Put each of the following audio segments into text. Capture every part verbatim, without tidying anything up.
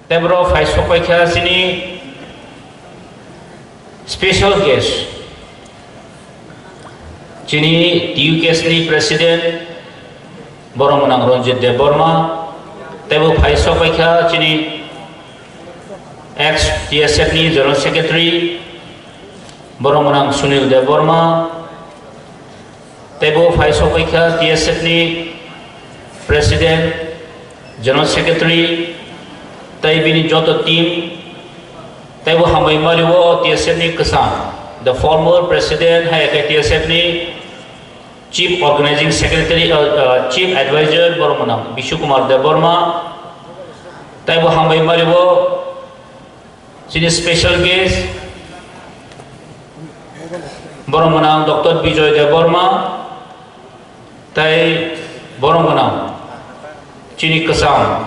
Tei borok phai sokpai kha chini special guest, chini T U K S ni president, borok mwnang Ranjit Debbarma, tei bo phai sokpai kha chini ex T S F ni general secretary, borok mwnang Sunil Debbarma, tei bo phai sokpai kha T S F ni president, general secretary, tei bini joto team, tei bo hambai mari o T S F ni kwcham, the former president, hai khe T S F ni chief organizing secretary, uh, uh, chief advisor, borok mwnang Bishu Kumar Debbarma, tei bo hambai mari o chini special guest, borok mwnang Doctor Bijoy Debbarma, tei borok mwnang chini kwcham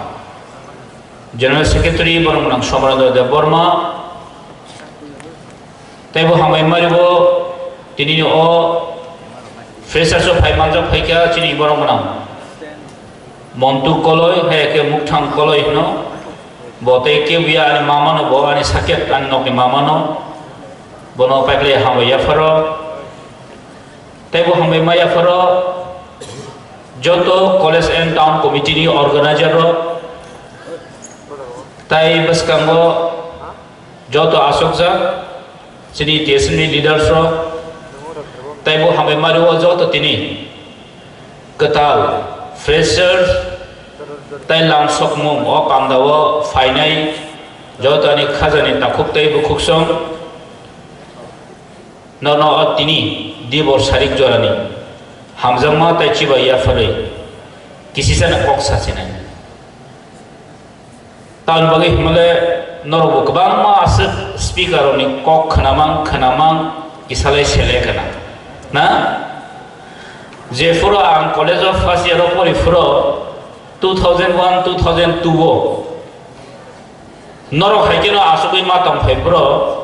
general secretary, borok mwnang Somarendra Debbarma, tei bo hambai mari o tini o freshers o phai manjak phai kha chini borok mwnang Montu Koloi, hai khe Mukthang Koloi hino. Bo tei kebuya ani mamano, bo ani sakhet ani nokni mamano. Bono paiklai hambai yapharo. Tei bo hambai ma yapharo joto college and town committee ni organizer rok. Tai bwskango joto asokjak chini T S F ni leaders rok, tei bo hambai mari o joto tini kwtal freshers tei lamsokmung o panda o phainai joto ani khajani takhuk tei bukhuk song nono o tini dibor sarik jorani hamjakma tei chibai yapharwi kisisa no kok sachinai. Tamoni bagwi hwnmale norokbo kwbangma aswk speaker rokni kok khwnamang khwnamang kisalai selai kana na? Jephuru ang college o first year o pori phuru two thousand one, two thousand two o norok hai kheno asugwi ma tong phai phuru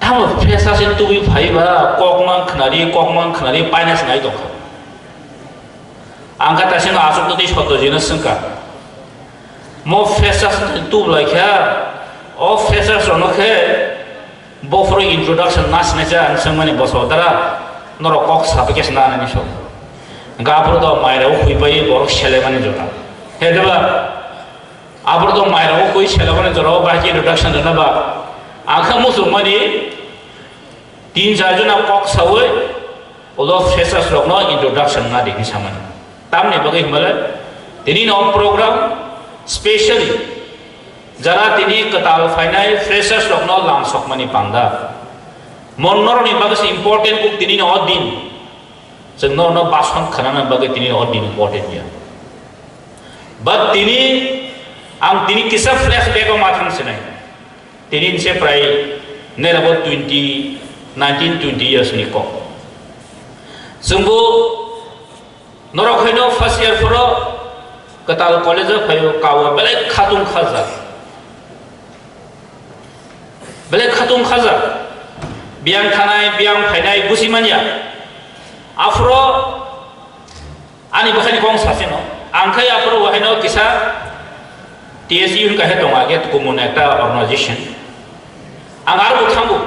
Tamo freshers ni tubui phaiba, kok mang khnari, kok mang khnari, paina se nai tongkha. Ang kha taisino aswk twi Satyajit no swngkha. Mo freshers ni tub lai kha, o freshers rokno khe bophuru introduction na sinai cha ang swngmani boso dara, norok kok sabai khe sna nani so. Gapro do maira o khui pai borok sele mani jora. He deba, Aboro tong mairok koi selabani jorao bahai khe introduction rwna ba. Ang kha muchungmani tin char jona kok saui ulo freshers rokno introduction na di hinwi samani. Tamni bagwi himale tini no program specially jara tini kwtal phainai freshers rokno lam sokmani panda. Mon norokni bagwi se important kuk tini no o din. Chwng norokno bason khnana bagwi tini o din important ya. But tini ang tini kisa flashback o ma thang sinai. Tini se prai nerabo twenty, nineteen, twenty years ni kok. Chwngbo norok haino first year phoro kwtal college o phaio, kao belai khatung khajak. Belai khatung khajak. Biyang thanai, biyang phainai busi manya. Aphro ani bwkhani kong saseno. Ang khai aphro wahaino kisa T S U hwnka he tongo age kumun ekta organization. Ang aro bo thango.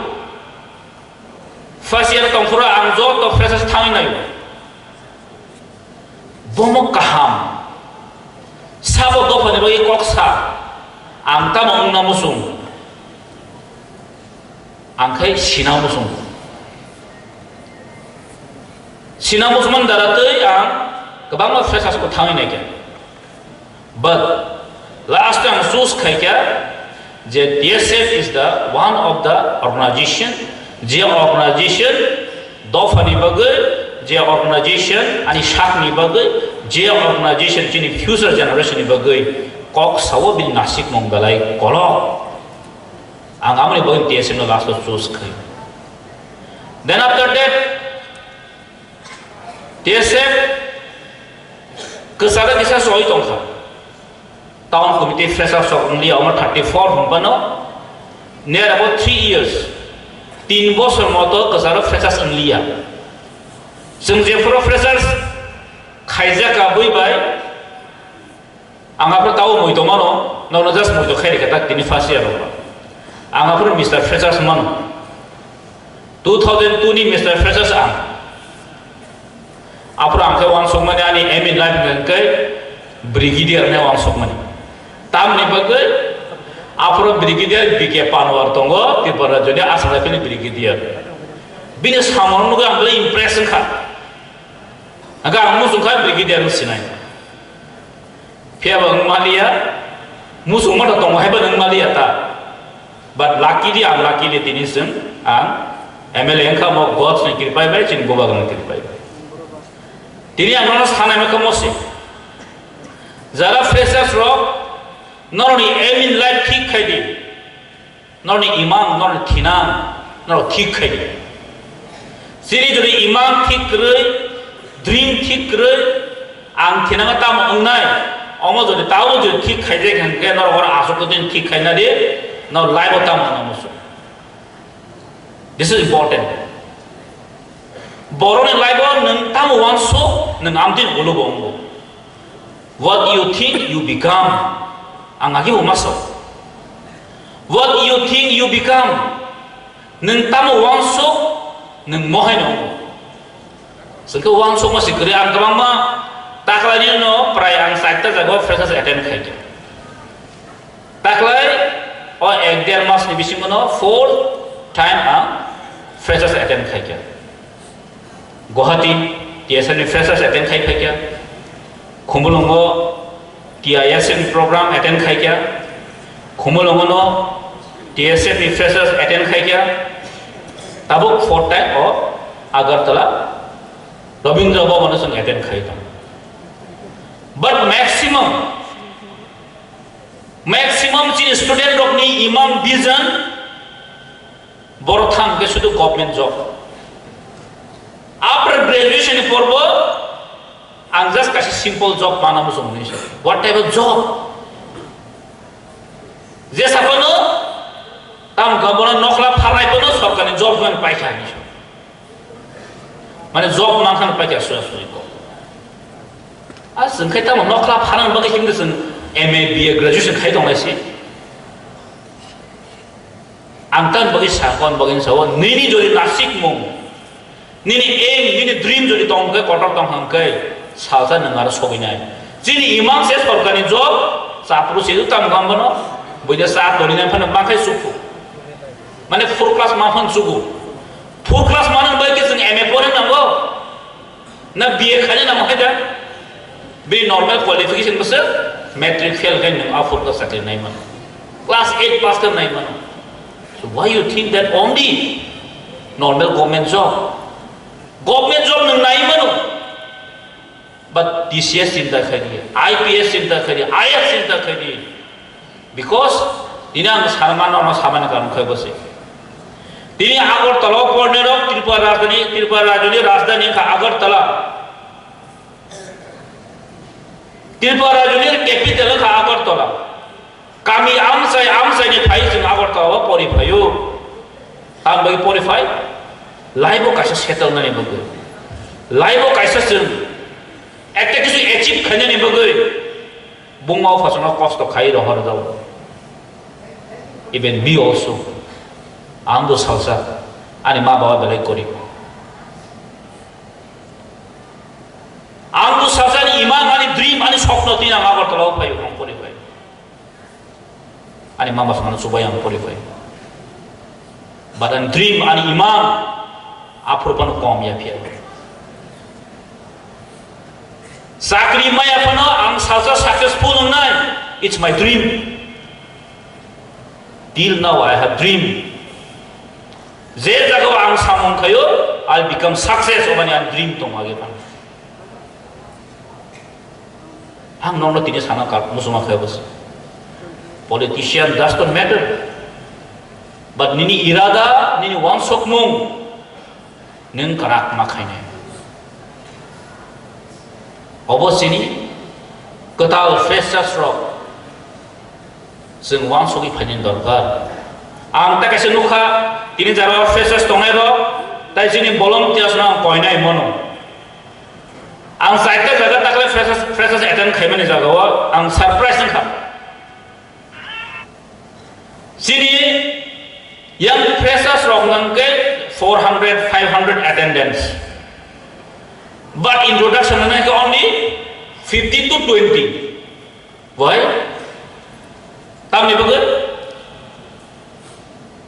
First year tongphuru ang joto freshers thangwi naio. Bomo kaham. Sabo dophani bagwi kok sa. Ang tamo wngna muchung. Ang khai sina muchung. Sina muchungmani dara tei ang kwbangma freshers bo thangwi naikha. But last time choose khaikha je T S F is the one of the organization, je organization dophani bagwi, je organization ani sakni bagwi, je organization chini future generation ni bagwi kok sao bini nasikmung belai kolok. Ang amoni bagwi T S F no last o choose khai. Then after that, T S F kwcharo kisa soi tongkha. Town committee freshers rok wngya omo thirty four hwnbano near about three years, tin bosor moto kwcharo freshers wngliya. Chwng jephuru freshers khaijak ka bui bai, ang aphuru tao mui tongmano, Nono just muitu khairi khe tak tini first year rok. Ang aphuru Mister Freshers mano. Two thousand two ni Mister Freshers ang. Aphuru ang khe wansukmani ani aim in life hwnkhe brigadier hwnwi wansukmani. Tamni bagwi aphuru brigadier B K Panwar tongo, Tripura rajyoni Assam Rifle ni brigadier. Bini samung nugwi ang belai impress wngkha. Hwnkhe ang muchungkha brigadier no sinai. Phiya bo wng maliya, muchungma to tongo hai bo wng maliya ta. But luckily, unluckily, tini chwng ang M L A wngkha mo God ni kripai bai, chini bubagra ni kripai bai. Tini ang nono sanai ma khe mo se. Jara freshers rok, norokni aim in life thik khai di. Norokni imang, norokni thinang, norok thik khai di. Chini jodi imang thik kwrwi, dream thik kwrwi, ang thinang tamo wngnai, omo jodi tamo jodi thik khaijak hwnkhe norok oro aswk din thik khaina di, norok life o tamo wngna muchung. This is important. Borokni life o nwng tamo wansuk, nwng amtwini ulo bo wngo. What you think, you become. Ang agi bo ma sok. What you think, you become. Nwng tamo wansuk, nwng mohai no wngo. Chwng khe wansukma se kwrwi ang kwbangma taklaini no prai ang chaita jaga o freshers attend khai kha. Taklai o ek der mas ni bisingo no four time ang freshers attend khai kha. Guwahati T S F ni freshers attend khai phai kha. Khumulwngo T I S F ni program attend khai kha. Khumulwngo no T S F ni freshers attend khai kha. Tabuk four time o Agartala Rabindra Bhavan o chwng attend khai tong. But maximum, maximum chini student rokni imang vision borok thang khe sudu government job. After graduation ni porbo ang just kaisa simple job mana muchung ni. What type of job? Je saphano tam gabona nokhla phalai kono sorkar ni job man paikha ni. Mane job mankha paikha sura suri ko. A chwng khai tamo nokhla phanang bagwi himde chwng M A, B A graduation khai tong lai si. Ang tan bagwi sa kon bagwi sa o nini jodi nasik mung. Nini aim, nini dream jodi tong khe kotor tong hang khe salsa nwng aro sogwi nai. Chini imang se sorkar ni job chapru se tam gam bono buide sa toni nai phano makhai suku. Mane four class ma phan suku. Four class manang bai khe chwng M A pore nango, na B A khaina nango hai da? Bini normal qualification bwswk matric fail khai nwng a four class chakri nai mano, class eight pass khe nai mano. So why you think that only normal government job, government job nwng nai mano? But T C S chinta khai di, I P S chinta khai di, I A S chinta khai di. Because tini ang sanmano, ano samani karon khai bose. Tini Agartala o porne rok Tripura rajdhani, Tripura rajyoni rajdhani kha Agartala. Tripura rajyoni capital kha Agartala. Kami amchai amchai ni phai chwng Agartala o pori phaio. Ang bai pori phai, life o kaisa settle nani bagwi, life o kaisa chwng ekta kisu achieve khainani bagwi bungma o phasano kosto khai rohor jao. Even me also, ang do salsa, ani ma baba belai gorib. Ang do salsa ni imang, ani dream, ani sopno twi ang Agartala o phai, ang pori phai. Ani mama phano chubai ang pori bai. But ani dream, ani imang, aphuru phano kom ya phiya. Chakri maya phano ang salsa successful wngnai. It's my dream. Till now I have dream. Je jagao ang samung khayo, I'll become success, obani ang dream tong age phano. Ang nokno tini sana kar muchungma khe bwswk. Politician does not matter. But nini irada, nini wansukmung, nwng kwrak ma khainai. Obo chini kwtal freshers rok chwng wansugwi phainani dorkar. Ang ta kaisa nukha, tini jara freshers tongnai rok, tai chini volunteers no ang koinai mano. Ang chaita jaga takle freshers, freshers attend khaimani jagao ang surprise wngkha. Chini yang freshers rok nang ke four hundred, five hundred attendance. But introduction nang ke only fifty to twenty. Why? Tamni bagwi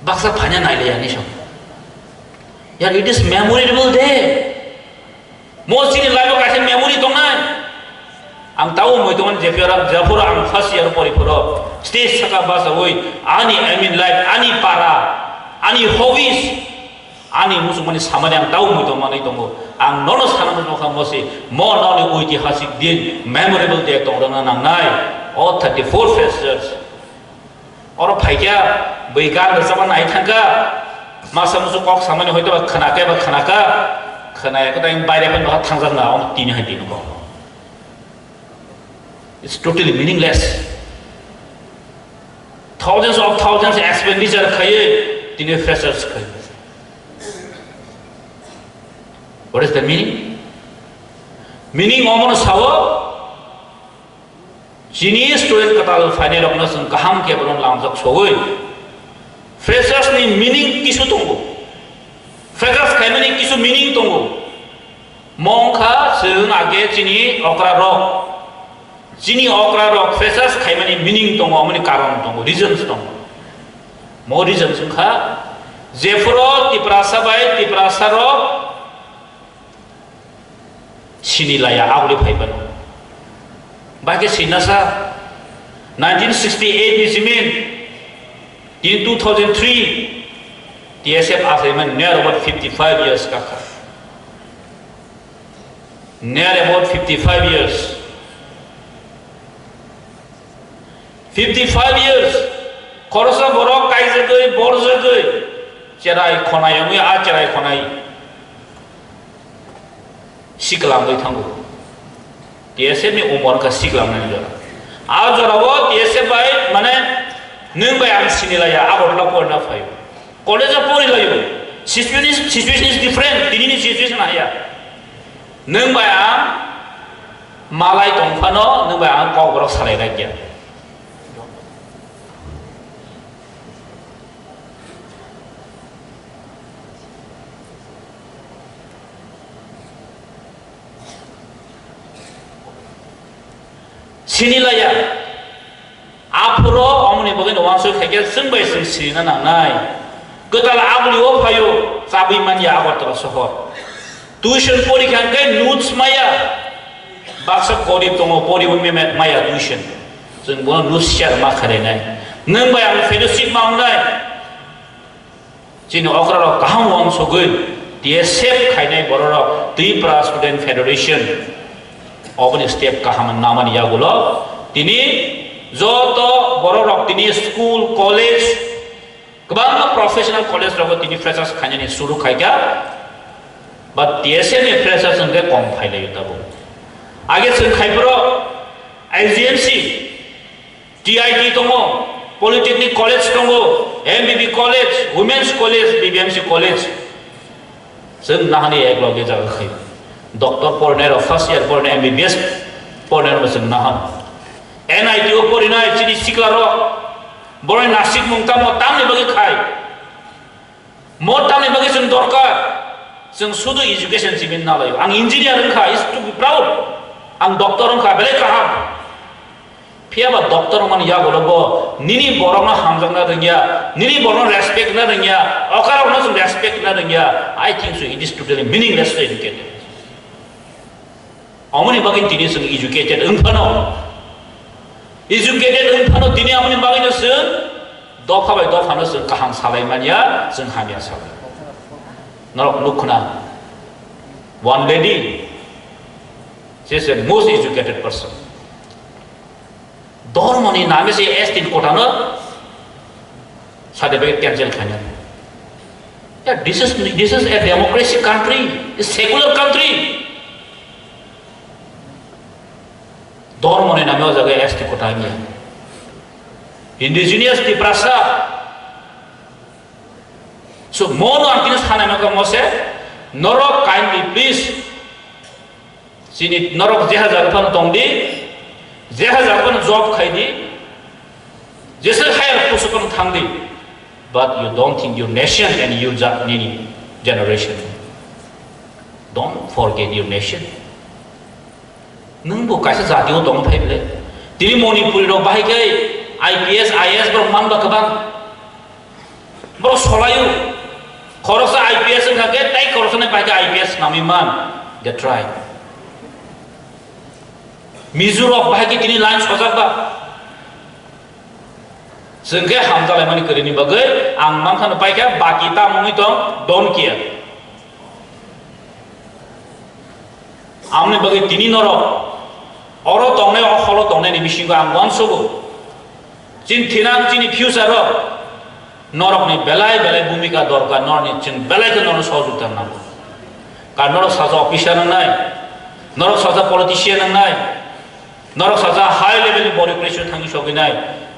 baksa phanya nai le yani so. Yar, it is memorable day. Mo chini life o kaisa memory tongnai. Ang tao moi tongo jephuru, jephuru ang first year pori phuru stage saka basawi ani aim in life, ani para, ani hobbies, ani musukmani samani ang tao moi tongmanwi tongo. Ang nono sana nukha mo se mo noni oitihasik din, memorable day tongrwna nangnai. O thirty-four freshers. Oro phaikha, bui gan rwchapma nai thangkha, masa musu kok samani hoito ba khwnakhe ba khwnakha, khwnaya khe tei baire phano thangjakna, omo tini hai tini kok. It's totally meaningless. Thousands of thousands expenditure khaiwi tini freshers khai. What is the meaning? Meaning omono sao, chini student kwtal phainai rokno chwng kaham khe bono lamjak sogwi. Freshers ni meaning kisu tongo. Freshers khaimani kisu meaning tongo. Mo wngkha chwng age chini okra rok. Chini okra rok freshers khaimani meaning tongo, amoni karon tongo, reasons tongo. Mo reasons wngkha, jephuru Tiprasa bai Tiprasa rok sini laya, aguli phai phano. Bai khe sinasa nineteen sixty-eight ni simi, in two thousand three, T S F achaimani near about fifty-five years kakha. Near about fifty-five years. Fifty-five years. Khorosa borok kaijagwi, borjagwi, cherai khonai wngwi, a cherai khonai siklamwi thango. T S F ni umor wngkha siklamnani jora. A jorao T S F bai, mane, nwng bai ang sinilaiya, Agartala porina phaio. College o porilaio. Situation is, situation is different. Tinini situation haya. Nwng bai ang malai tong phano, nwng bai ang kokborok salai nai kya. Sinilaiya. Aphuru omoni bagwi no wansuk khaikhe chwng bai chwng sirina nangnai. Kwtal aguli o phaio, chabwi manya Agartala sohor. Tuition porikha hwnkhe notes maya. Baksa gorib tongo, poriwi meme-, maya tuition. Chwng bono notes share ma khlainai. Nwng bai ang fellowship ma wngnai. Chini okrarok kaham wansugwi T S F khainai bororok Tripura Student Federation oboni step kaham namani yagulo tini joto bororok tini school, college, kwbangma professional college rogo tini freshers khainani suru khaikha, but T S F ni freshers hwnkhe kom phailaio tabuk. Age chwng khaiphuru I G M C, T I T tongo, Polytechnic College tongo, M B B College, Women's College, B B M C College. Chwng nahani ek loge jaga khai. Doctor porinai rok, first year porinai, M B B S porinai rok chwng nahan. N I T o porinai chini sikla rok. Boroi nasik mung tamo tamni bagwi khai. Mo tamni bagwi chwng dorkar? Chwng sudu education simi nalaio. Ang engineer wngkha, is to be proud. Ang doctor wngkha, belai kaham. Phiya ba doctor wngmani yagulo bo nini borokno hamjakna rwngya, nini borokno respect na rwngya, okarokno chwng respect na rwngya. I think so, it is totally meaningless to educate. Omoni bagwi tini chwng educated wng phano, educated wng phano tini amoni bagwino chwng dopha bai dophano chwng kaham salai manya, chwng hamya salai. Norok nukhna, one lady, she is a most educated person. Dhormoni name se S T kotano certificate cancel khainai. Yeah, this is, this is a democracy country, a secular country. Dhormoni name o jaga S T kota wngya. Indigenous Tiprasa. So, mono ang tini sanai maka mose, norok kindly please, chini norok je hajar phano tong di, je hajar phano job khai di, jeswk higher post Kono thang di, but you don't think your nation and your ja-, nini generation. Don't forget your nation. Nwng bo kaisa jati o tong phai bole. Tini Manipuri rok bahai khe I P S, I A S borok man ba kwbang. Borok solaio. Khoroksa I P S wngkha khe tei khoroksa ni bahai khe I P S nami man. They try. Mizo rok bahai khe tini line sojak ba. Chwng khe hamjalaimani kwrwini bagwi ang mankhano paikha, baki tamungwi tong, don't care. Amoni bagwi tini norok oro tongnai, o holo tongnaini bisingo ang uansugo. Chini thinang, chini future-o norokni belai belai bhumika dorkar, norokni chwng belai khe norokno sohojogita nango. Karon norok saja officer wngnai, norok saja politician wngnai, norok saja high level ni body pressure thangwi sogwinai,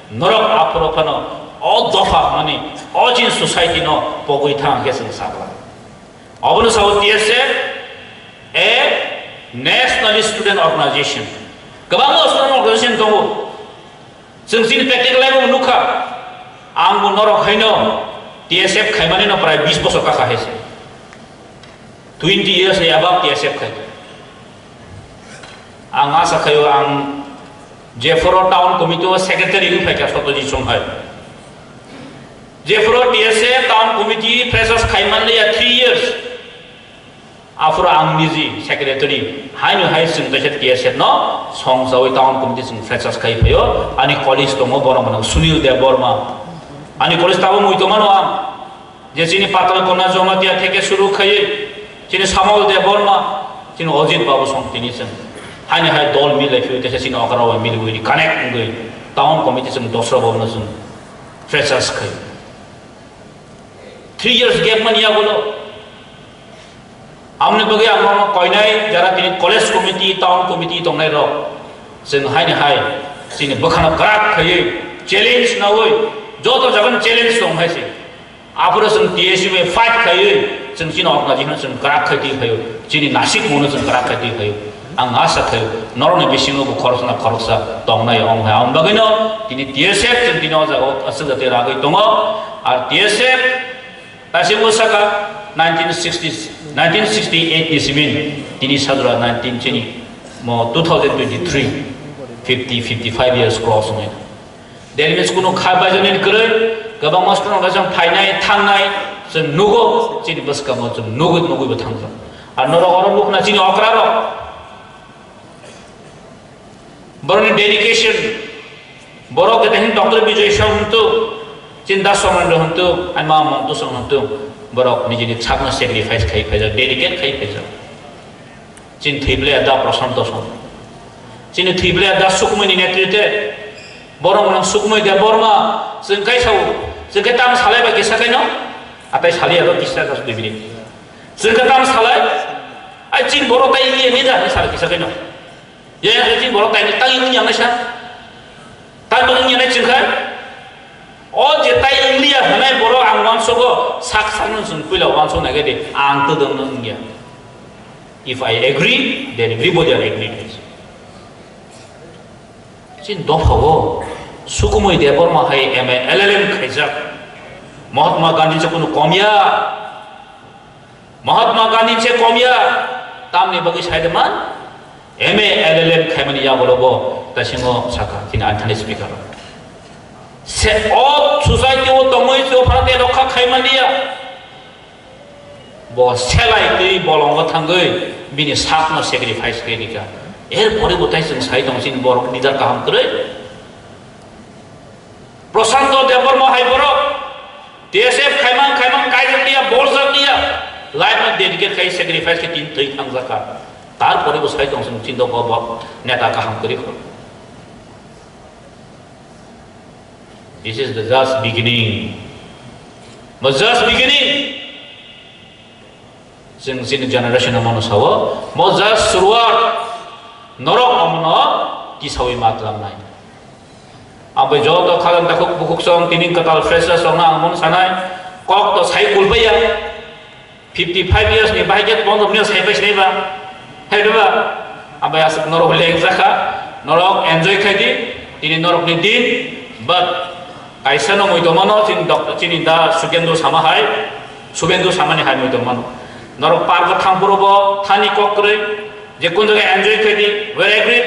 norok aphuru phano o dopha hwnmani, o chini society no pogwi thang khe chwng sakla. Obono sao T S F, a national student organization. Kwbangma student organization tongo. Chwng chini practical life o nukha. Ang bo norok haino T S F khaimani no prai bis bosor kaka hai se. Twenty years ni above T S F khai. Ang asa khaio ang jephoro town committee o secretary wng phaikha Satyajit Songhai. Jephoro T S F town committee freshers khaiman liya three years. Aphuru ang niji secretary, haino hai chwng kaisa T S F no songjawi town committee chwng freshers khai phaio. Ani colleague tongo, borok mano Sunil Debbarma. Ani colleague tabuk mui tongmano ang. Je chini Patal Kanya Jamatia theke suru khaiwi, chini Samol Debbarma, chini Ajit Babu song tini chwng. Haini hai dol mil lai phaiwi kaisa chini okra bai miliwi connect wngwi town committee chwng dosra bono chwng freshers khai. Three years gap mani yagulo. Amoni bagwi ang nono koinai jara tini college committee, town committee tongnai rok. Chwng haini hai chini bwkhano kwrak khaiwi challenge nawi joto jagani challenge tong hai se. Aphuru chwng T S U bai fight khaiwi chwng chini organization chwng kwrak khai twi phaio. Chini nasik muno chwng kwrak khai twi phaio. Ang asa khaio norokni bisingo bo khoroksa na khoroksa tongnai ong hai. Ang bagwino tini T S F chwng tini o jaga o aswk jati ragwi tongo. Ar T S F Taisingbo saka nineteen sixty, nineteen sixty-eight ni simi tini sajora nineteen chini mo two thousand twenty-three, fifty, fifty-five years cross wngnai. That means kunu kha baijani kwrwi kwbangma student rok jang phainai thangnai chwng nugo, chini bwskango chwng nugwi nugwi bo thangjak. Ar norok oro nukna chini okra rok. Borokni dedication, borok kete hin Doctor Bijoy Song huntu, Chinta Somendro huntu, Aima Mongtu Song huntu, borok nijini sakno sacrifice khai phaijak, dedicate khai phaijak. Chin thwible da Prashanto Song. Chini thwible da Sukmoyni netritwe, borok mwnang Sukmoy Debbarma, chwng kai sao, chwng kai tamo salai ba kisa kaino, atai sali aro kisa jas dui minute. Chwng kai tamo salai, ai chin borok tai iye ni da, sal kisa kaino. Ye, ye, chini borok taini tang wngya naisa. Tang wngya nai chwngkha. O je tai wngliya hwnai borok ang uansogo sak sakno chwng puila uansok nai de ang todong no wngya. If I agree, then everybody are agreed. Chini dophao Sukumoi Debbarma hai M A L L M khaijak. Mahatma Gandhi je kunu komya. Mahatma Gandhi se komya, tamni bagwi sai de man? M A L L M khaimani yagulo bo taisingo saka, chini ani thani speaker. Se o society o tongwi se o pharate rokha khaimani ya. Bo selai twi bolongo thangwi bini sakno sacrifice khe rika. Er pore bo tai chwng sai tong chini borok leader kaham kwrwi. Prashanto Debbarma hai borok T S F khaimang khaimang kaijak liya, boljak liya, life no dedicate khai, sacrifice khai, tin thwi thangjak kha. Tarpore bo sai tong chwng chindo bo, bo neta kaham kwrwi kho. This is the just beginning. Bo just beginning. Chwng chini generation no mano sao, mo just suruat, norok omono tisawi ma tlamnai. Ang bai joto khajang takhuk bukhuk song tini kwtal freshers song ang mon sanai, kok to sai kulbaya, fifty five years ni bahai get bondom ni sai pai sinai ba, hai ba, ang bai asuk norok leng jakha, norok enjoy khai di, tini norok ni din, but Kaisa no muitomano chini dok-, chini da Sukendu Sama hai, Subendu Samani hai muitomano. Norok park o thangphuru bo thani kok kwrwi, je kun jaga enjoy khai di, we agree,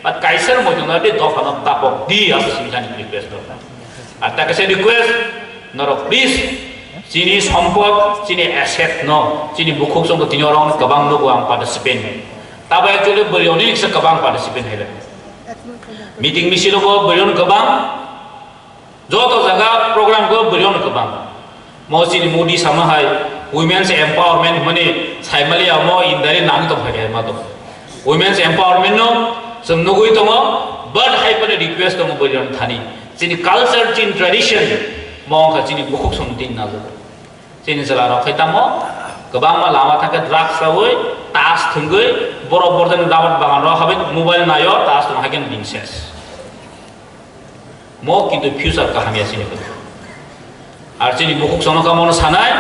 but kaisa no muitomano di dopha no tapok di, abo simi thani request dorkar. Ar ta kaisa request, norok please, chini sompot, chini asset no, chini bukhuk chwng tini oro kwbang nugo ang participant. Tabo actually bwrwi oni kisa kwbang participant hai. Meeting misil bo bwrwi oni kwbang, joto jaga program ko bwrwi kwbang. Mo chini Modi sama hai women's empowerment hwnmani saimaliya mo indari nang tong phai ma to. Women's empowerment no chwng nugui tongo, but hai pore request tongo bwrwi thani. Chini culture, chini tradition mo wngkha chini bukhuk song tin na. Chini jwla rok khai tamo kwbangma lama thangkhe drugs rawi, tas thwngwi, borok borjani rabat bagan rok habai mobile nayo, tas tong hai khe bini ses. Mo kintu future kaham ya chini kwrwi. Ar chini bukhuk sono kamo no sanai.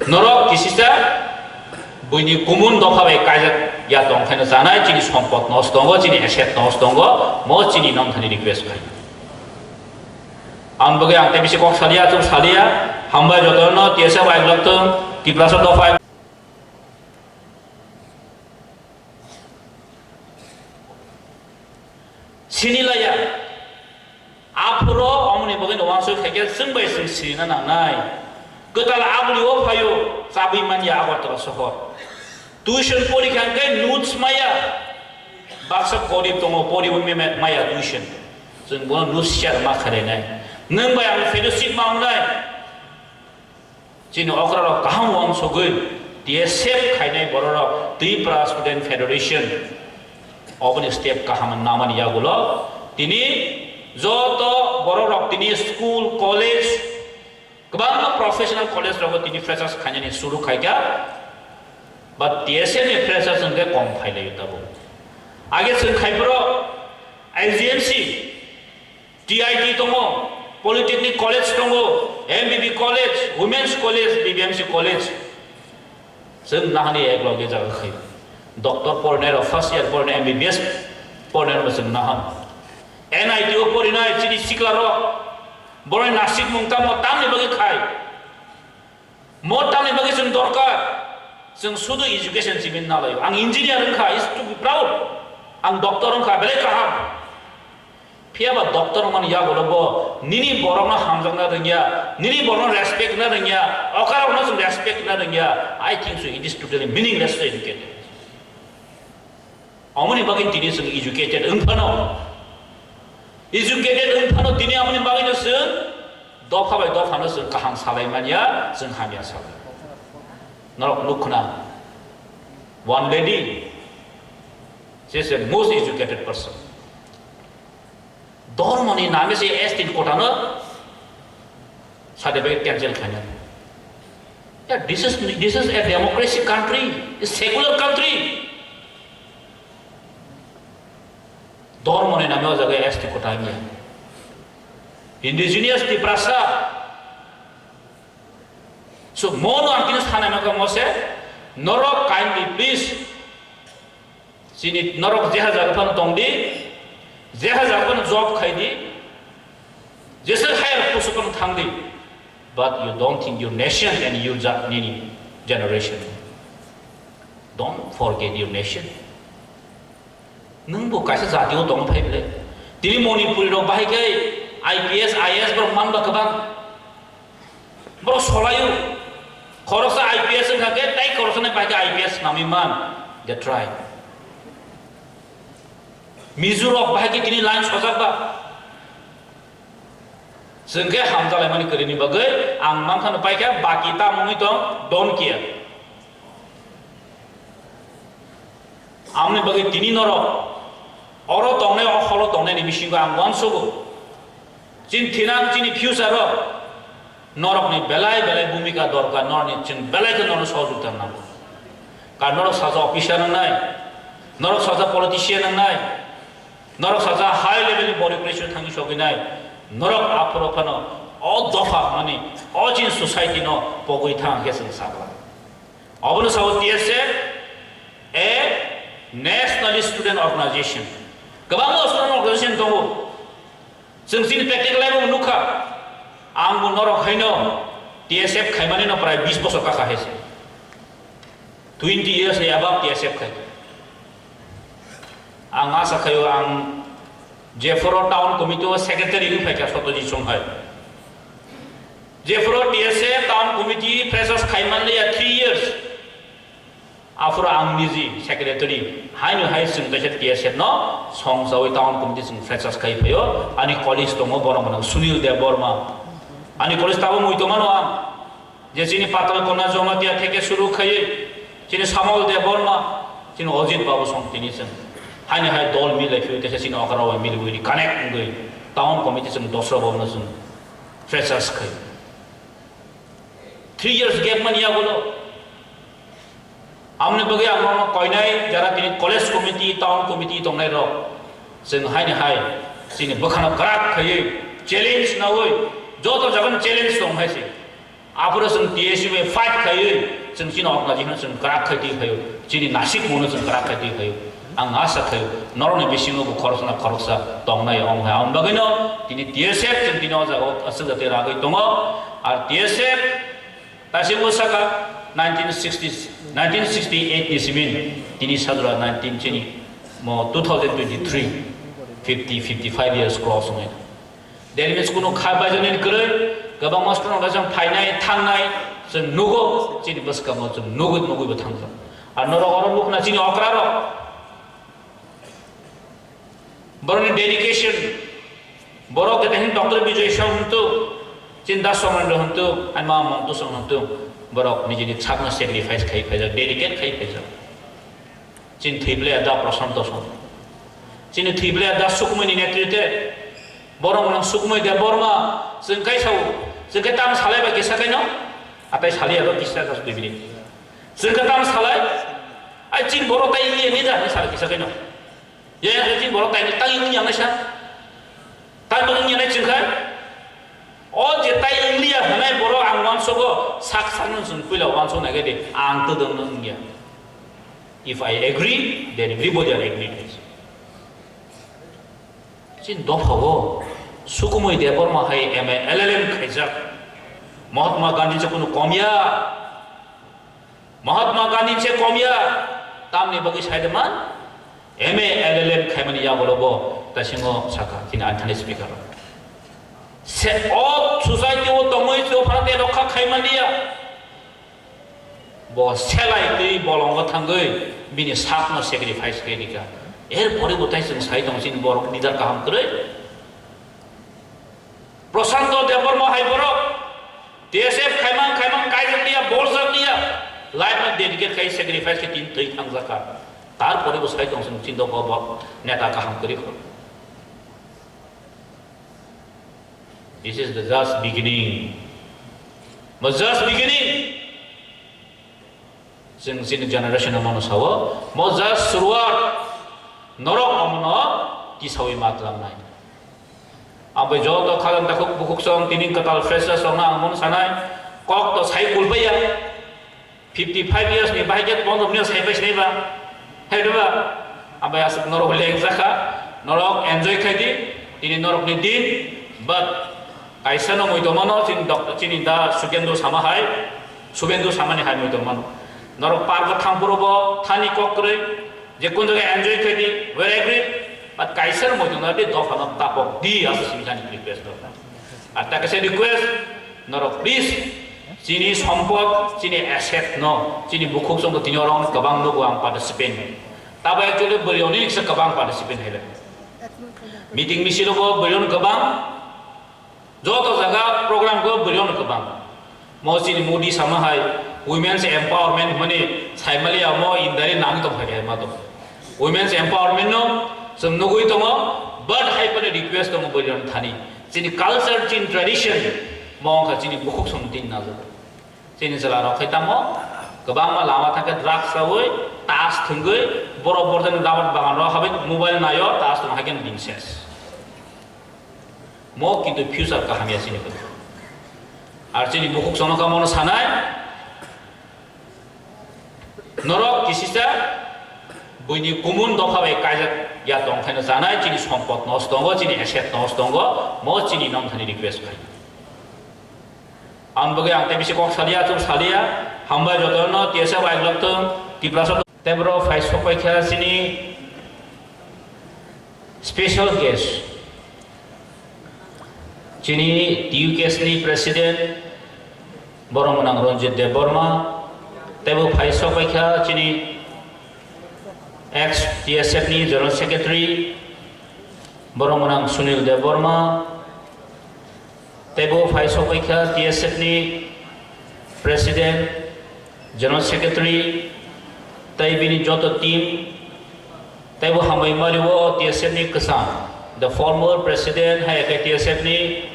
Norok kisisa buini kumun dopha bai kaijak ya tong khaino chanai, chini sompot nos tongo, chini asset nos tongo, mo chini nong thani request khai. Ang bagwi ang tei bisi kok salia, chwng salia, hambai jotono, T S F bai glak tong, Tiprasa dopha. Sini laya. Aphuro omoni bagwi no wansuk khaikhe chwng bai chwng sirina nangnai. Kwtal abuli o phaio chabwi manya Agartala sohor. Tuition porikha hwnkhe notes maya. Baksa gorib tongo, poriwi meme-, maya tuition. Chwng bono notes share ma khainai. Nwng bai ang fellowship ma wngnai. Chini okrarok kaham uansugwi T S F khainai bororok Tripura Student Federation oboni step kaham namani yagulo tini joto bororok tini school, college, kwbangma professional college rogo tini freshers khainani suru khaikha, but T S F ni freshers hwnkhe kom phailaio tabuk. Age chwng khaiboro I G M C, T I T tongo, Polytechnic College tongo, M B B College, Women's College, B B M C College. Chwng nahani ek loge jaga khai. Doctor pornai rok, first year pornai, M B B S pornai rok chwng nahan. N I T o porinai chini sikla rok. Boroi nasik mung tamo tamni bagwi khai. Mo tamni bagwi chwng dorkar? Chwng sudu education simi nalaio. Ang engineer wngkha, is to be proud. Ang doctor wngkha, belai kaham. Phiya ba doctor wngmani yagulo bo nini borokno hamjakna rwngya, nini borokno respect na rwngya, okarokno chwng respect na rwngya. I think so, it is totally meaningless to educate. Omoni bagwi tini chwng educated wng phano, educated wng phano tini amoni bagwino chwng dopha bai dophano chwng kaham salai manya, chwng hamya salai. Norok nukhna, one lady, she is a most educated person. Dhormoni name se S T kotano certificate cancel khaina. Yeah, this is, this is a democracy country, a secular country. Dhormoni name o jaga S T kota niya. Indigenous Tiprasa. So, mono ang kini sanai maka mose, norok kindly please Chini norok jeha jaga phano tong di, jeha jaga phano job khai di, jeswk higher post phano thang di, but you don't think your nation and your ja-, nini generation. Don't forget your nation. Nwng bo kaisa jati o tong phai bwle. Tini Manipuri rok bahai khe I P S, I A S borok man ba kwbang. Borok solaio. Khoroksa I P S wngkha khe, tei khoroksa ni pai khe I P S nami man. They try. Mizo rok bahai khe tini line sojak ba. Chwng khe hamjalaimani kwrwini bagwi ang mankha no pai khe baki ta mungwi tong, don't care. Amoni bagwi tini norok oro tongnai, o holo tongnai ni bisingo ang uansugo. Chini thinang, chini future o norokni belai belai bhumika dorkar, norokni chwng belai khe norokno sohojogita nango. Karon norok saja officer wngnai, norok saja politician wngnai, norok saja high level ni borok preso thangwi sogwinai, norok aphuru phano o dopha hwnmani, o chini society no pogwi thang khe chwng sakha. Obono sao T S F, a national student organization. Kwbangma student organization tongo. Chwng chini practical life o nukha, ang bo norok haino T S F khaimani no prai bis bosor kaka hai se. Twenty years ni above T S F khai. Ang asa khaio ang jephoro town committee o secretary wng phaikha Satyajit Songhai. Jephoro T S F town committee freshers khaiman ya three years. Aphuru ang niji secretary, haino hai chwng kaisa T S F no songchawi town committee chwng freshers khai phaio, ani colleague tongo, bono bono Sunil Debbarma. Ani colleague tabo mui tongmano ang, je chini Patal Kona Jamatia theke suru khaiwi, chini Samol Debbarma, chini Ajit Babu song tini chwng. Haino hai dol milai phaiwi kaisa chini okra bai milwi connect wngwi town committee chwng dosra bono chwng freshers khai. Three years gap mani yagulo. Amoni bagwi ang nono koinai jara tini college committee, town committee tongnai rok. Chwng haini hai chini bwkhano kwrak khaiwi challenge nawi joto jagani challenge tong hai se. Aphuru chwng T S U bai fight khaiwi chwng chini organization chwng kwrak khai twi phaio. Chini Nasik muno chwng kwrak khai twi phaio. Ang asa khaio norokni bisingo bo khoroksa na khoroksa tongnai wng hai. Ang bagwino tini T S F chwng tini o jaga o aswk jatwi ragwi tongo. Ar T S F Taisingbo saka nineteen sixty, nineteen sixty-eight ni simin tini sadra nineteen chini mo two thousand twenty-three, fifty, fifty-five years cross wngnai. That means kunu kha baijani kwrwi kwbangma student rok jang phainai thangnai chwng nugo, chini bwskamo chwng nugwi nugwi bo thangjak. Ar norok oro nukna chini okra rok. Borokni dedication, borok kete hin Doctor Bijoy Song hwntu, Chinta Somrendra hwntu, Aima Mongtu Song hwntu, borok nijini sakno sacrifice khai phaijak, dedicate khai phaijak. Chini thwible da Prashanto Song, chini thwible da Sukmoini netrite, borok nang Sukmoi Debbarma, chwng kai sao, chwng kai tam salai ba kisa kaino, atai saliya do kisa kas bibini. Chwng kai tam salai, ai chin borok tai liya ni da ni sal kisa kaino. Ye, ye, tin borok taini tang wngya nai sa. Tang wngya nai chwng kha. O je tai wngya hwnai borok ang uansogo sak sakno chwng puila uansuk nai khe de, ang todong no wngya. If I agree, then everybody are agreed. Chin dopha o Sukumoi Debbarma hai M A L L M khaijak. Mahatma Gandhi se kunu komya. Mahatma Gandhi se komya, tamni bagwi sai de man, M A L L M khaimani yagulo bo tasingo saka, chini ani thani speaker. Se o society o tongwi se o phano de rokha khaimani ya. Bo selai twi bolongo thangwi bini sakno sacrifice khe rika. Er pore bo tai chwng sai tong chini borok leader kaham kwrwi. Prashanto Debbarma hai borok T S F khaimang khaimang kaijak liya, boljak liya, life no dedicate khai sacrifice khai tin twi thangjak kha. Tarpore bo sai tong chwng chinta bo bo neta kaham kwrwi kho. This is the just beginning. Bo just beginning. Chwng chini generation o mano sao, mo just suruat, norok omono tisawi ma tlamnai. Ang bai joto khajang takhuk bukhuk song tini kwtal freshers song ang mon sanai, kok to sai kulbaiya, fifty five years ni bahai ket bondom ni sai pai sinai ba, hai ba, ang bai asuk norok leng jakha, norok enjoy khai di, tini norok ni din, but Kaisa no muitomano chini dok-, chini da Sukendra sama hai, Subendra samani hai muitomano. Norok park bo thangphuru bo thani kok kwrwi, je kun jaga enjoy khai di, we are agreed. But kaisa no muitomano tei dophano tapok di asa simi jani request dorkar. Ar ta kaisa request, norok please chini sompot, chini asset no, chini bukhuk songko tini orong kwbang nugo ang participant. Tabo actually bwrwi oni kisa kwbang participant hai le. Meeting misil bo bwrwi oni kwbang, Joto jaga program ko bwrwi no kwbang. Mo chini Modi sama hai women's empowerment mani saimali amo indari nang tong phai ma to. Women's empowerment no chwng nugui tongo, but hai pale request tongo bwrwi no thani. Chini culture, chini tradition, mo wngkha chini bukhuk song tin na jago. Chini jwla rok khai tamo kwbangma lama thangkhe drugs chawi, tas thwngwi, borok borjani rabar bagan rok habai mobile nayo, tas tong hai khe bini ses. Mo kintu future kaham ya chini kwrwi. Ar chini bukhuk sono kamo no sanai, norok kisisa buini kumun dopha bai kaijak Ya tong khaino chanai, chini sompot nosto tongo, chini asset nosto tongo, mo chini nong thani request khai. Ang bagwi ang tei bisi kok salia, chwng salia, hambai jotono, T S F bai glok thung, Tiprasa tei bro phai sok pai kha chini special guest. Chini T U K S ni president, borok mwnang Ranjit Debbarma, tei bo phai sok pai kha chini ex T S F ni general secretary, borok mwnang Sunil Debbarma, tei bo phai sok pai kha T S F ni president, general secretary, tei bini joto team, tei bo hambai mari o T S F ni kwcham, the former president, hai khe T S F ni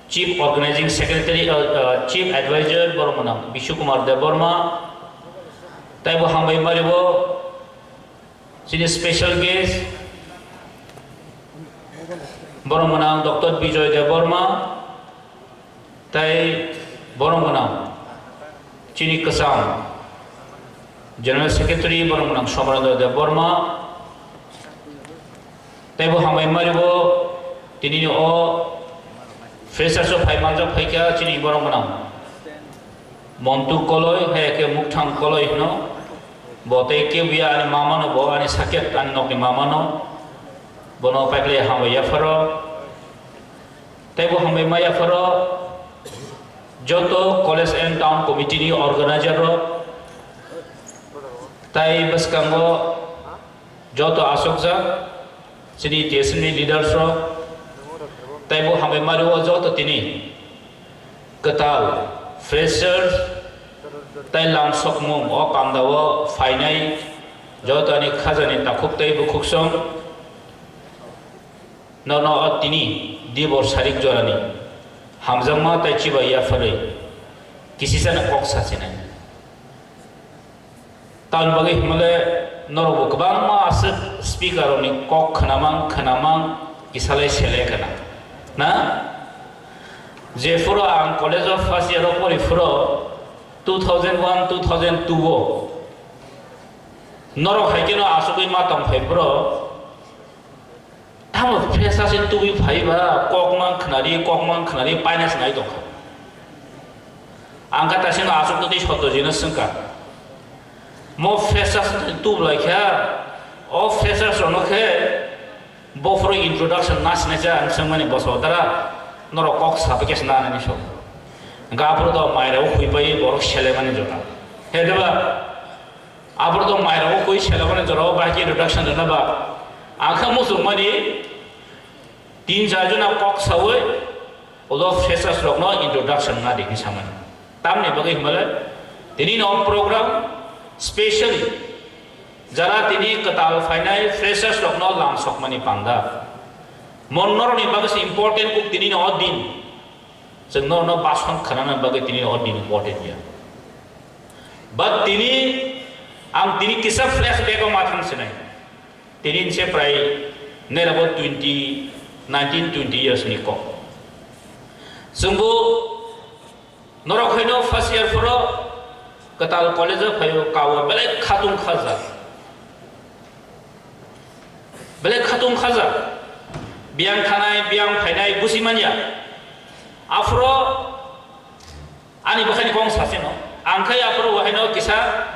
chief organizing secretary, uh, uh, chief advisor, borok mwnang Bishu Kumar Debbarma, tei bo hambai mari o chini special guest, borok mwnang Doctor Bijoy Debbarma, tei borok mwnang chini kwcham general secretary, borok mwnang Somarendra Debbarma, tei bo hambai mari o tini o freshers o phai manjak phai kha chini borok mwnang Montu Koloi, hai khe Mukthang Koloi hino. Bo tei kebuya ani mama no, bo ani sakhet ani nokni mama no. Bono paikle hambai yapharo. Tei bo hambai ma yapharo joto college and town committee ni organizer rok. Tai bwskango joto asokjak chini T S F ni leaders rok, tei bo hambai mari o joto tini kwtal freshers tei lamsokmung o panda o phainai jotoni khajani takhuk tei bukhuk song nono o tini dibor sarik jorani hamjakma tei chibai yapharwi kisisano kok sachinai. Tamni bagwi hwnmale norokbo kwbangma aswk speaker rokni kok khwnamang khwnamang kisalai selai khna. Na? Jephuru ang college o first year o pori phuru two thousand one, two thousand two o norok hai kheno asugwi ma tong phai phuru Tamo freshers se tubui phaiba, kok mang khnari, kok mang khnari, paina se nai tongkha. Ang kha taisino aswk twi Satyajino swngkha. Mo freshers se tubulai kha, o freshers rokno khe bophuru introduction na sinai cha ang swngmani boso dara, norok kok sabai khe se nanani sok. Gapuru do mairao khuibai borok selemani jora. He deba? Aboro to mairok koi selabani jorao bahai khe introduction rwna ba. Ang kha muchungmani tin char jona kok sawi ulo freshers rokno introduction na di hinwi samani. Tamni bagwi hwnmale tini no program specially jara tini kwtal phainai freshers rokno lam sokmani panda. Mon norokni bagwi se important kuk tini no din. Chwng norokno bason khanana bagwi tini o din important ya. But tini ang tini kisa flashback o ma thang sinai. Tini se prai nerabo twenty, nineteen, twenty years ni kok. Chwngbo norok haino first year phoro kwtal college o phaio, kao belai khatung khajak. Belai khatung khajak. Biyang thanai, biyang phainai busi manya. Aphro ani bwkhaini kong saseno. Ang khai aphro wahaino kisa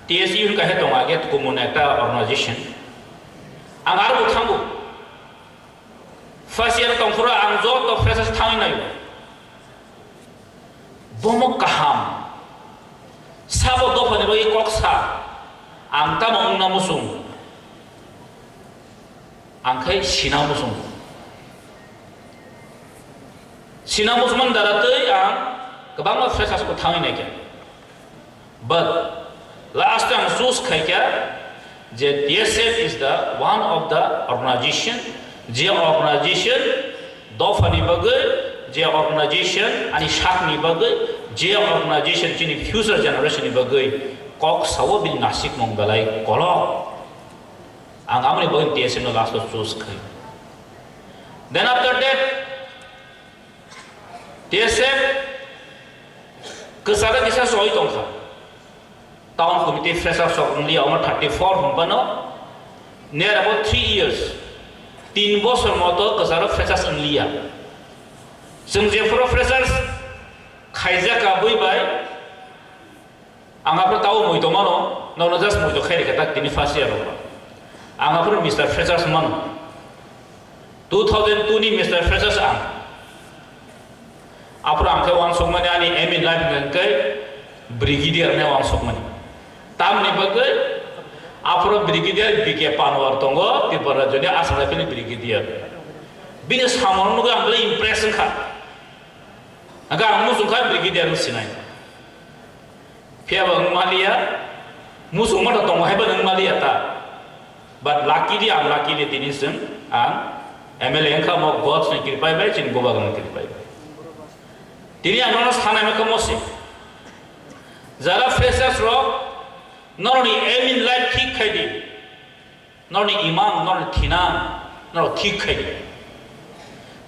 T S U hwnka he tongo age kumun ekta organization. Ang aro bo thango. First year tongphuru ang joto freshers thangwi naio. Bomo kaham. Sabo dophani bagwi kok sa. Ang tamo wngna muchung. Ang khai sina muchung. Sina muchungmani dara twi ang kwbangma freshers bo thangwi naikha. But last time choose khaikha je T S F is the one of the organization, je organization dophani bagwi, je organization ani sakni bagwi, je organization chini future generation ni bagwi kok sao bini nasikmung belai kolok. Ang amoni bagwi T S F no last o choose khai. Then after that, T S F kwcharo kisa soi tongkha. Town committee freshers rok wngli omo thirty four hwnphano Near about three years, tin bosor moto kwcharo freshers wngliya. Chwng jephuru freshers khaijak ka bui bai, ang aphuru tao muito mano, nono just muito khairi khe tak tini first year rok. Ang aphuru Mister Freshers mano. Two thousand two ni Mister Freshers ang. Aphuru ang khe uansukmani ani aim in life hwnkhe brigadier hwnwi uansukmani. Tamni bagwi aphuru brigadier B K Panwar tongo, Tripura rajyoni Assam Rifle ni brigadier. Bini samung nugwi ang belai impress wngkha. Hwnkhe ang muchungkha brigadier wng sinai. Phiya bo wng maliya, muchungma to tongo hai bo wng maliya ta. But luckily, unluckily, tini chwng ang M L A wngkha, mo God ni kripai bai, chini bubagra ni kripai bai. Tini ang nono sanai ma khe mo se. Jara freshers rok, norokni aim in life thik khai di. Norokni imang, norokni thinang, norok thik khai di.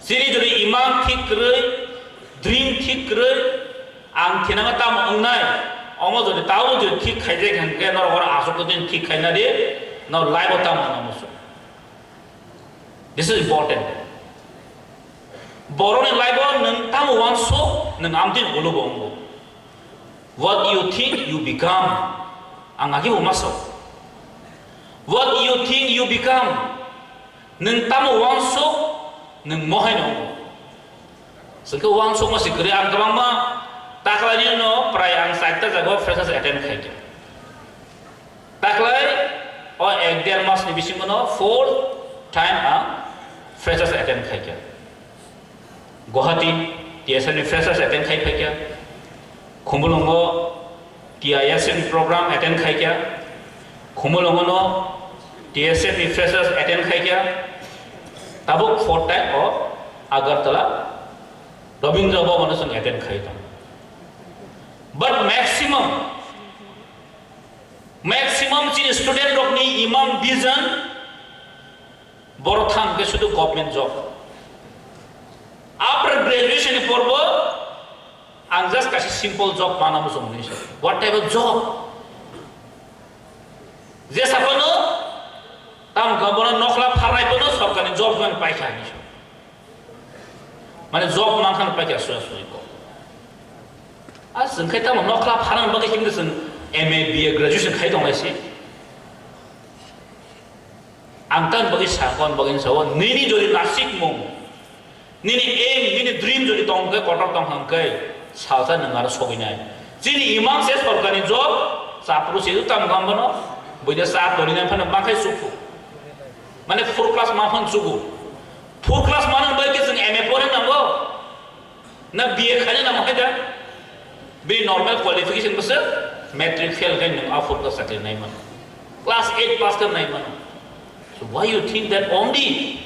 Chini jodi imang thik kwrwi, dream thik kwrwi, ang thinango tamo wngnai, omo jodi tamo jodi thik khaijak hwnkhe norok oro aswk din thik khaina di, norok life o tamo wngna muchung. This is important. Borokni life o nwng tamo uansuk, nwng amtwini ulo bo wngo. What you think, you become. Ang agi bo ma sok. What you think, you become. Nwng tamo uansuk, nwng mohai no wngo. Chwng khe uansukma se kwrwi, ang kwbangma taklaini no prai ang chaita jaga freshers attend khai kha. Taklai o ek der mas ni bisingo no four time ang freshers attend khai kha. Guwahati T S F ni freshers attend khai phai kha. Khumulwngo T I S F ni program attend khai kha. Khumulwngo no T S F ni freshers attend khai kha. Tabuk four time o Agartala Rabindra Bhavan o chwng attend khai tong. But maximum, maximum chini student rokni imang vision borok thang khe sudu government job. After graduation ni porbo ang just kaisa simple job mana muchung ni. What type of job? Je saphano tam gabona nokhla pharnai bono sorkarni job man paikha ni. Mane job mankhan paikha suya sui ko. A chwng khai tamo nokhla pharang bagwi himde chwng M A, B A graduation khai tong lai si. Ang tan bagwi sa kon bagwi sa o nini jodi nasik mung, nini aim, nini dream jodi tong khe kotor tong hang khe salsa nwng aro sogwi nai. Chini imang se sorkani job, chapru se tam gam bono, buide sa toni nang phano makhai sukhu. Mane four class ma phan sugu. Four class manang bai khe chwng M A pore nango. Na B A khaina namo hai da? Bini normal qualification bwswk matric fail khai nwng a four class chakri nai mano. Class eight pass khe nai mano. So why you think that only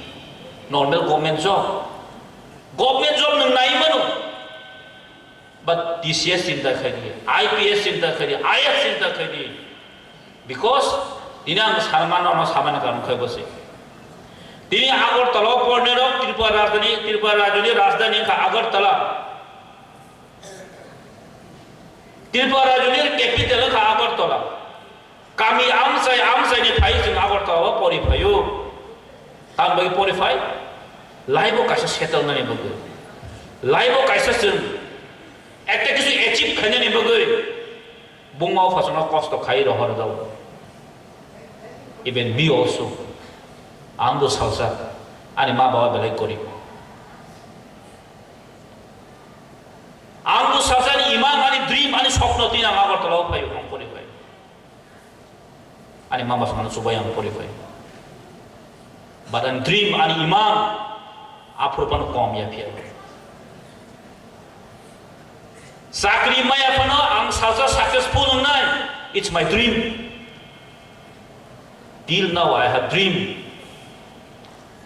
normal government job? Government job nwng nai mano. But T C S chinta khai di, I P S chinta khai di, I A S chinta khai di. Because tini ang sanmano, ano samani karon khai bosi. Tini Agartala o porne rok Tripura rajdhani, Tripura rajyoni rajdhani wngkha Agartala. Tripura rajyoni capital wngkha Agartala. Kami amchai amchai ni phai chwng Agartala o pori phaio. Tam bai pori phai, life o kaisa settle nani bagwi. Life o kaisa chwng ekta kisu achieve khainani bagwi. Buma o phasano kosto khai rohor dao. Even me also. Ang bo salsa, ani ma baba belai gorib. Ang bo salsa ani imang, ani dream, ani sopno twi ang Agartala o phai, ang pori phai. Ani mama songno chubai ang pori phai. But ani dream, ani imang, aphuru phano kom ya phiya. Chakri maya phano ang salsa successful wngnai. It's my dream. Till now I have dream.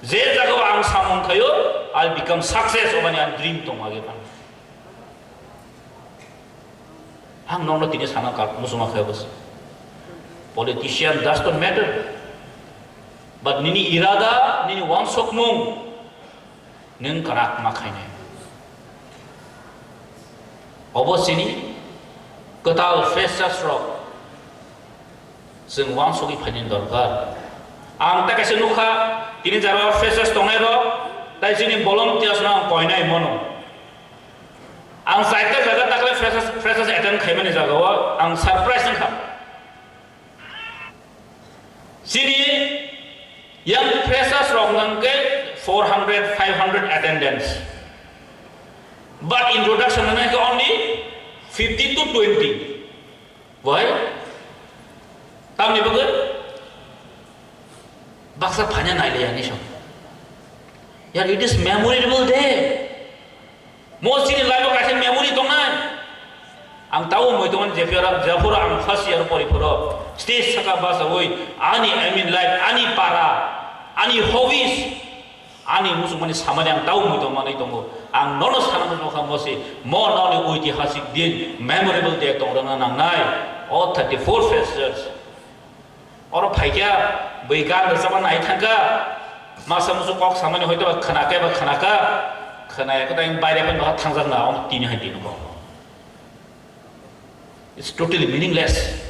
Je jagao ang samung khaio, I'll become success, obani ang dream tong age phano. Ang nokno tini sana kar musuma khaio bwse. Politician does not matter. But nini irada, nini wansokmung, nwng kwrak ma khainai. Obo chini kwtal freshers rok chwng wansugwi phainani dorkar. Ang ta kaisa nukha, tini jara freshers tongnai rok, tai chini volunteers no ang koinai mono. Ang chaita jaga takle freshers, freshers attend khaimani jaga o ang surprise wngkha. Chini young freshers rok nangkhe four hundred, five hundred attendance. But introduction nangkhe only fifty to twenty. Why? Tamni bagwi? Baksa phanya nailaiya ni song. Yar, it is memorable day. Mo chini life o kaisa memory tongnai. Ang tao moi tongo jephuru, jephuru ang first year pori phuru stage saka basawi ani aim in life, ani para, ani hobbies, ani muchungmani samani ang tao moi tongmani tongo. Ang nono sana muchungkha mo si mo noni oitihasik din, memorable day tongrwna nangnai. O thirty-four freshers. Oro phaikha, bui gan rwchapma nai thangkha, masa musu kok samani hoito ba khwnakhe ba khwnakha, khwnaya khe tei baire phano thangjakna, omo tini hai tini kok. It's totally meaningless.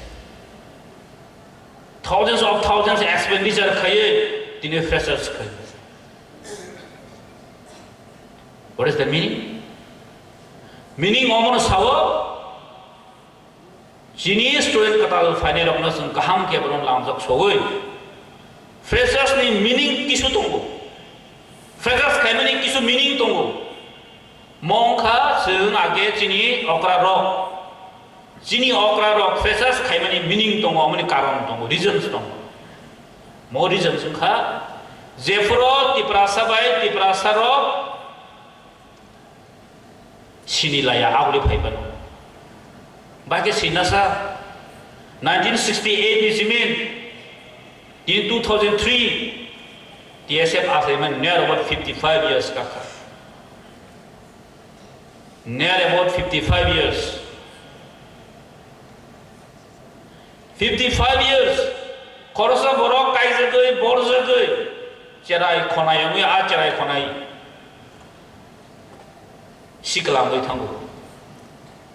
Thousands of thousands expenditure khaiwi tini freshers khai. What is the meaning? Meaning omono sao, chini student kwtal phainai rokno chwng kaham khe bono lamjak sogwi. Freshers ni meaning kisu tongo. Freshers khaimani kisu meaning tongo. Mo wngkha chwng age chini okra rok. Chini okra rok freshers khaimani meaning tongo, amoni karon tongo, reasons tongo. Mo reasons wngkha, jephuru Tiprasa bai Tiprasa rok sini laya, aboni phai phano. Bakhe sinasa, nineteen sixty-eight ni simi, in two thousand three, T S F asaiman near about fifty-five years kakha. Near about fifty-five years. Fifty-five years. Khorosa borok kaijagwi, borjagwi, cherai khonai wngwi, a cherai khonai siklamwi thango.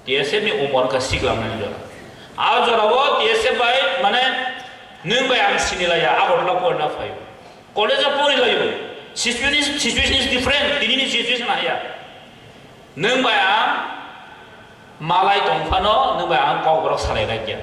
T S F ni umor wngkha siklamnani jora. A jorao T S F bai, mane, nwng bai ang sinilaiya, Agartala porina phaio. College o porilaio. Situation is, situation is different. Tinini situation haya. Nwng bai ang malai tong phano, nwng bai ang kok borok salai rakya.